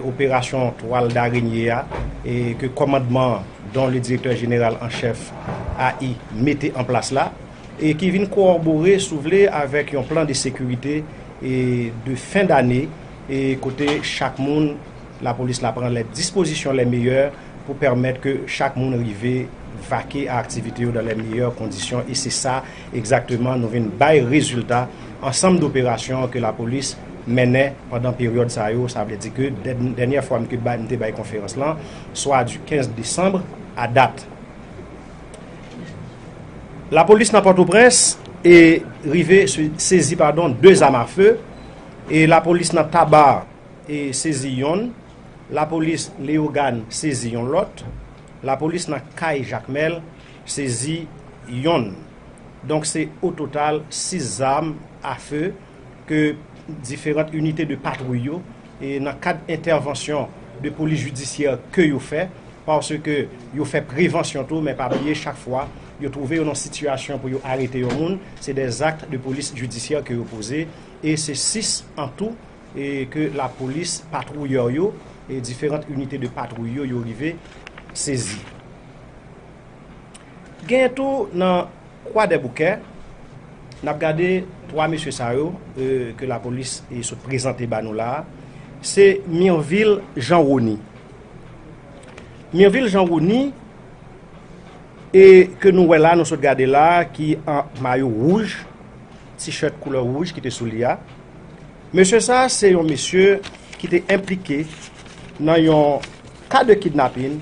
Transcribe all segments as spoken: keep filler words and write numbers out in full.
Operasyon Twal Darenye a, e ke kòmandman dont le directeur général en chef A I mete an plas la, e ki vin kowòbore, si w vle, avèk yon plan de sekirite e de fen dane, e kote chak moun, lapolis la pran les dispositions les meilleures pou pèmèt ke chak moun rive vake a aktivite yo dans les meilleures conditions, e se sa egzakteman nou vin bay rezilta ansanm doperasyon ke lapolis mennen pandan peryòd sa yo. Sa vle di ke dèn- dènyè fwa m te bay, m te bay konferans lan, swa du kenz desanm a dat. Lapolis nan Pòtoprens e rive se- sezi, padon, de zam a fe, e lapolis nan Taba e sezi yonn, lapolis Leyogàn sezi yon lòt, lapolis nan Kay Jakmèl sezi yonn. Donk, se o total sis zam a fe ke diferan inite de patwouy yo, e nan kad entèvansyon de polis jidisyè ke yo fè, paske yo fè prevansyon tou, men pa bliye, chak fwa yo twouve yo nan sitiyasyon pou yo arete yon moun, se des actes de police judiciaire ke yo poze, e se sis an tou, e ke lapolis patwouyè yo, e diferan inite de patwouy yo, yo rive sezi. Genyen tou nan Kwadèboukè, n ap gade twa mesye sa yo, e, ke lapolis, e, sot prezante ba nou la a. Se Mirvil Jean Rony. Mirvil Jean Rony, e, ke nou wè la, nou sot gade la, ki an mayo wouj, t-shirt koulè wouj ki te sou li a. Mesye sa, se yon mesye ki te enplike nan yon ka de kidnapin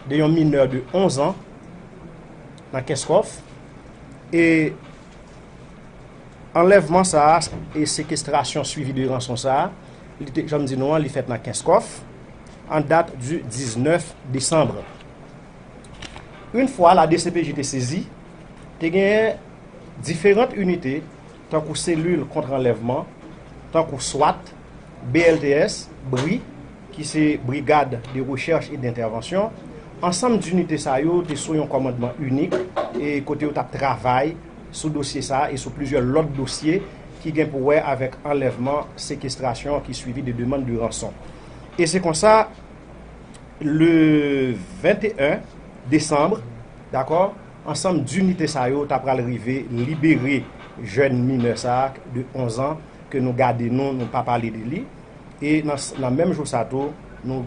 de yon minè de onz an nan Kenskòf. E anlèvman sa a e sekestrasyon swivi de ranson sa a, li te, jan m di nou an, li fèt nan Kenskòf, an dat du diznèf desanm. Yon fwa la D C P J te sezi, te genyen diferan inite, tankou selil kont anlèvman, tankou swat, B L T S, bri, ki se Brigade de Recherche et d'Intervention, ansanm dinite sa yo te sou yon kòmandman inik, e kote yo t ap travay sou dosye sa a e sou plizyè lòt dosye ki gen pou wè avèk anlèvman, sekestrasyon ki swivi de demann de ranson. E se konsa, le venteyen desanm, dakò, ansanm dinite sa yo ta pral rive libere jèn minè sa a de onz an ke nou gade non, nou pa pale de li. E nan, nan menm jou sa tou, nou,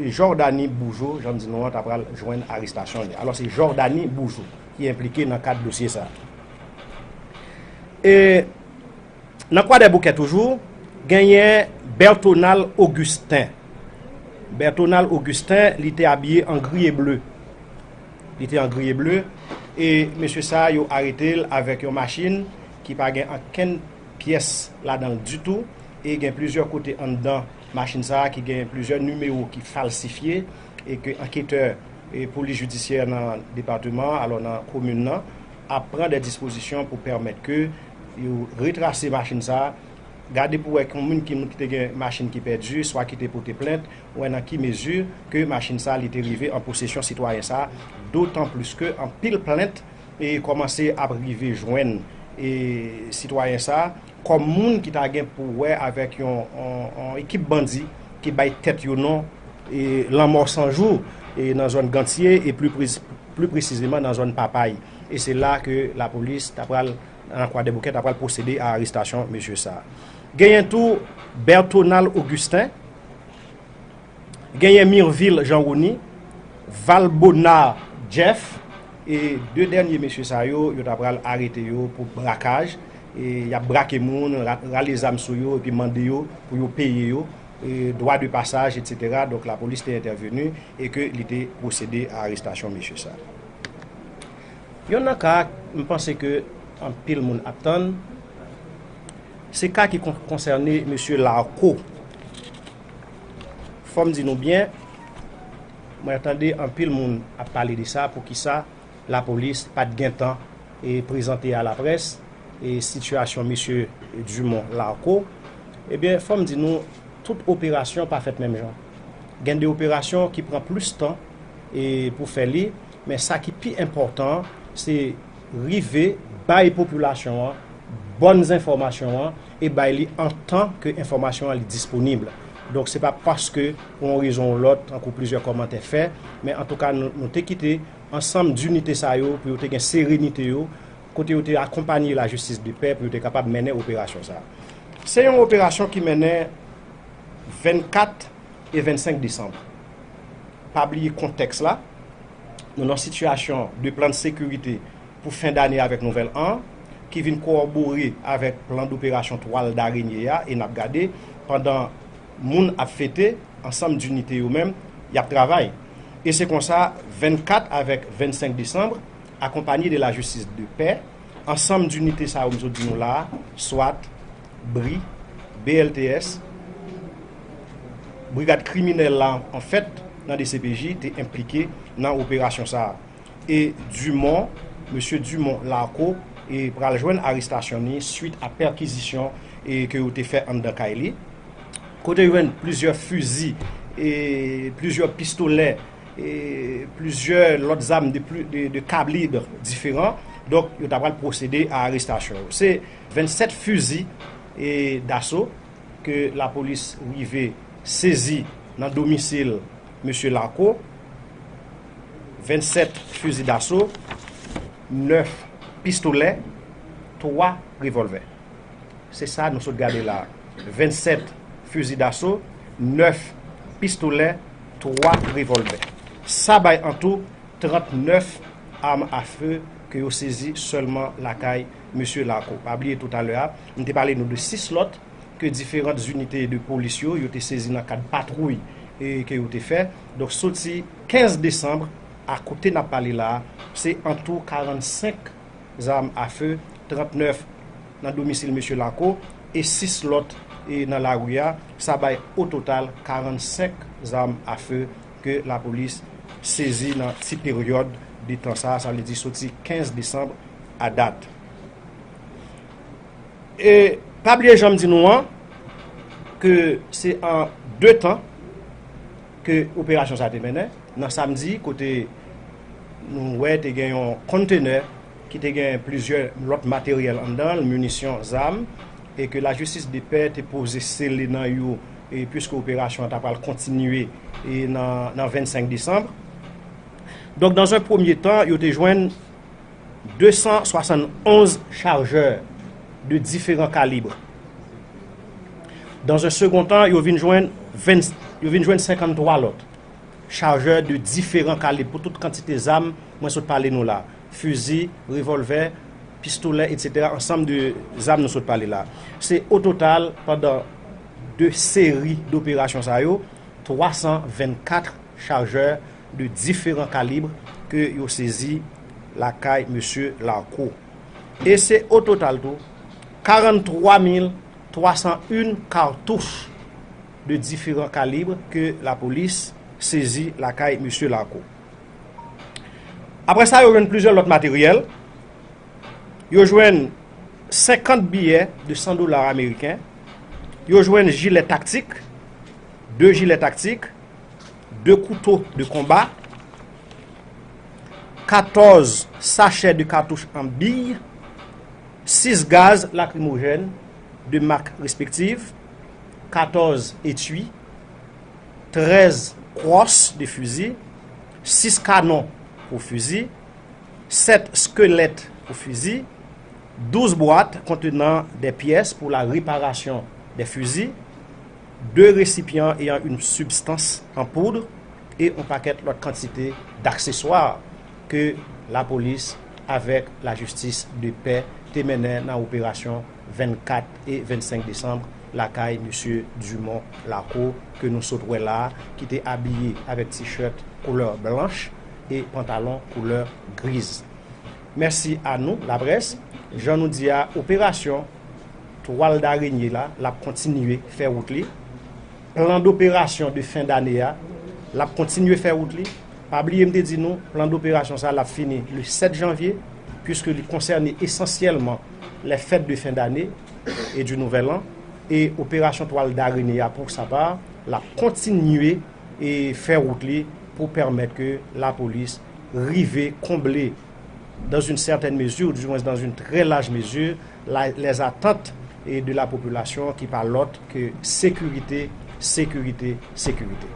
Jordany Boujo, jan m di nou an, ta pral jwenn arestasyon li. Alò, se Jordany Boujo ki enplike nan kad dosye sa. E nan Kwadèboukè toujou, genyen Bertonal Augustin. Bertonal Augustin, li te abiye an gri e ble. Li te an gri e ble. E mesye sa a, yo arete l avèk yon machin ki pa gen ankenn pyès ladan l ditou. E gen plizyè kote anndan machin sa a ki gen plizyè nimewo ki falsifye e ke anketè e polis jidisyè nan depatman an, alò nan komin nan, ap pran de dispozisyon pou pèmèt ke yo retrase machin sa a, gade pou wè ki yon moun ki, ki te gen machin ki pèdi, swa ki te pote plent, wè nan ki mezi ke machin sa a li te rive an posesyon sitwayen sa a, dotan plis ke anpil plent e kòmanse ap rive jwenn e sitwayen sa a kòm moun ki ta gen pou wè avèk yon, yon, yon ekip bandi ki bay tèt yo non e Lanmò San Jou e nan zòn Gantye e pli presi- pli presizeman nan zòn Papay. E se la ke lapolis ta pral, nan Kwadèboukè, ta pral pwosede a arestasyon mesye sa a. Genyen tou Bertonal Augustin, genyen Mirvil Jean Rony, Valbona Jeff, e de dènye mesye sa yo, yo ta pral arete yo pou brakaj. E y ap brake moun, ra- rale zam sou yo, epi mande yo pou yo peye yo, e dwa de pasaj, etsetera. Donk, lapolis te entèveni e ke li te pwosede a arestasyon mesye sa. Yonn nan ka, m panse ke anpil moun ap tann, se ka ki kon- konsène mesye Larco. Fò m di nou byen, mwen tande anpil moun ap pale de sa, poukisa lapolis pa t gentan e prezante a laprès e sitiyasyon mesye Dumont Larco. Ebyen, fò m di nou, tout operasyon pa fèt menm jan. Gen de operasyon ki pran plis tan e pou fè li, men sa ki pi enpòtan, se rive bay popilasyon an bòn enfòmasyon an e bay li an tan ke enfòmasyon an li disponib. Donk, se pa paske pou yon rezon ou lòt, tankou plizyè kòmantè fè, men antouka, nou, nou te kite ansanm dinite sa yo pou yo te gen serenite yo, kote yo te akonpanye lajistis de pè pou yo te kapab mennen operasyon sa a. Se yon operasyon ki mennen vennkat e vennsenk desanm. Pa bliye kontèks la, nou nan sitiyasyon de plan de sekirite pou fen dane avèk nouvèl an, ki vin kowòbore avèk plan doperasyon twal darenye a, e n ap gade, pandan moun ap fete, ansanm dinite yo menm, y ap travay. E se konsa, vennkat avèk vennsenk desanm, akonpanye de lajistis de pè, ansanm dinite sa yo m sot di nou la a, swat, bri, B L T S, brigad kriminèl la, anfèt, nan D C P J, te enplike nan operasyon sa a. E Dumont, mesye Dumont Larco, e pral jwenn arestasyon ni swit a pèkizisyon e ke yo te fè anndan kay li. Kote yo jwenn plizyè fizi, e plizyè pistolè, e plizyè lòt zam de, pli- de, de kalib diferan. Donk, yo ta pral pwosede a arestasyon yo. Se vennsèt fizi e daso ke lapolis rive sezi nan domisil mesye Larco, vennsèt fizi daso, nèf pistolè, twa revòlvè. Se sa nou sot gade la a. Vennsèt fizi daso, nèf pistolè, twa revòlvè. Sa bay an tou trannèf arm à feu ke yo sezi sèlman lakay mesye Larco. Pa bliye toutalè a, m te pale nou de sis lòt ke diferan inite de polis yo, yo te sezi nan kad patwouy e ke yo te fè. Donk, soti kenz desanm a kote n ap pale la a, se an tou karannsenk zam a fe, trannèf nan domisil mesye Larco e sis lòt e nan lari a. Sa bay o total karannsenk zam a fe ke lapolis sezi nan ti peryòd de tan sa a, sa vle di soti kenz desanm a dat. E pa bliye jan m di nou an, ke se an de tan ke operasyon sa a te mennen. Nan samdi, kote nou wè te gen yon kontenè ki te gen plizyè lòt materyèl anndan l, minisyon, zam, e ke lajistis de pè te poze sele nan yo, e piske operasyon an ta pral kontinye e nan, nan vennsenk desanm. Donk, dans un premier temps, yo te jwenn de san swasannonz chajè de diferan kalib. Dans un second temps, yo vin jwenn ven, yo vin jwenn senkanntwa lòt chajè de diferan kalib pou tout kantite zam mwen sot pale nou la. Fizi, revòlvè, pistolè, etsetera, ansanm de zam nou sot pale la. Se o total, pandan de seri doperasyon sa yo, twa san vennkat chajè de diferan kalib ke yo sezi lakay mesye Larco. E se o total tou, karannntwa mil twa san en katouch de diferan kalib ke lapolis sezi lakay mesye Larco. Apre sa, yo jwenn plizyè lòt materyèl. Yo jwenn senkant biyè de san dola ameriken. Yo jwenn jilè taktik, de jilè taktik, de kouto de konba, katòz sachè de katouch an biy, sis gaz lakrimojèn de mak respektiv, katòz etui, trèz kwòs de fizi, sis kanon pou fizi, sèt skelèt pou fizi, douz bwat kontenan dè pyès pou la reparasyon dè fizi, de resipyan eyan en sibstans an poud e yon pakèt lòt kantite dakseswa ke lapolis avèk lajistis de pè te mennen nan operasyon vennkat e vennsenk desanm lakay mesye Dumont Larco ke nou sot wè la a, ki te abiye avèk tichèt koulè blanch e pantalon koulè griz. Mèsi a nou, laprès. Jan nou di a, operasyon twal darenye la, l ap kontinye fè wout li. Plan doperasyon de fen dane a, l ap kontinye fè wout li. Pa bliye m te di nou, plan doperasyon sa a, l ap fini le sèt janvye, piske li konsène esansyèlman les fêtes de fin d'année et du nouvel an. E operasyon twal darenye a, pou sa pa, l ap kontinye e fè wout li pou pèmèt ke lapolis rive konble dans une certaine mesure, ou du moins dans une très large mesure, la, les attentes et de la population qui pas l'autre que sécurité, sécurité, sécurité.